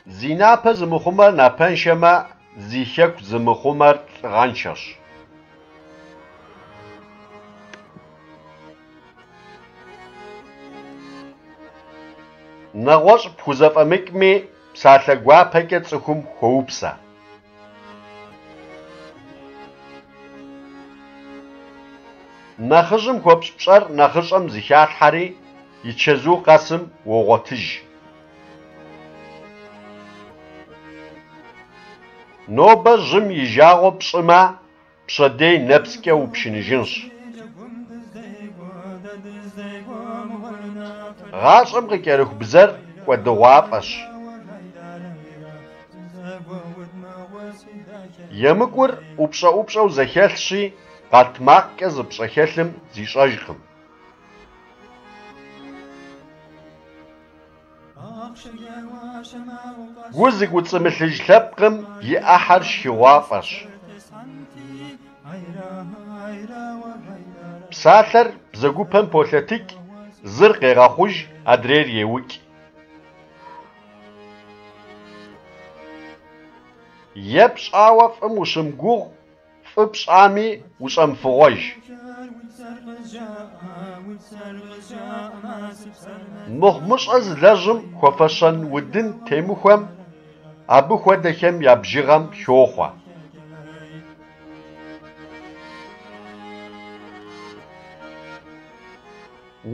Зи напэ зымыхъумэр напэншэмэ, зи хэку зымыхъумэр лӏыгъэншэщ. Нэгъуэщӏ пхузэфӏэмыкӏми, псалъэ гуапэкӏэ цӏыхум хуэупсэ. Нэхъыжьым хуэпщӏ пщӏэр нэхъыщӏэм зыхалъхьэри, и чэзу къэсым уогъуэтыж. Нобэ жьым и жагъуэ пщӏымэ, пщэдей нэпскӏэ упшыныжынщ. Гъащӏэм къыкӏэрыху бзэр кӏуэдыгъуафӏэщ. Емыкӏур ӏупщӏэ-ӏупщӏэу зэхэлъщи, къэлътмакъкӏэ зыпщӏэхэлъым зищӏэжкъым. Гу зыкӏуэцӏымылъыж лъэпкъым и ӏыхьэр шхыгъуафӏэщ. Псалъэр бзэгупэм полъэтыкӏ, зыр къегъэхъуж, адрейр еукӏ. Е пщӏауэ фӏым ущымыгугъ, фӏы пщӏами ущӏэмыфыгъуэж. Мыхъумыщӏэ зылэжьым хуэфэщэн удын темыхуэм, абы хуэдэхэм я бжыгъэм хохъуэ.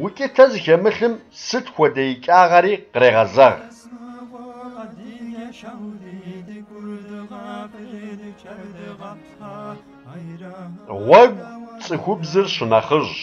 Укӏытэ зыхэмылъым сыт хуэдэ икӏагъэри кърегъэзэгъ. Гъуэгу цӏыхубзыр щынэхъыжьщ.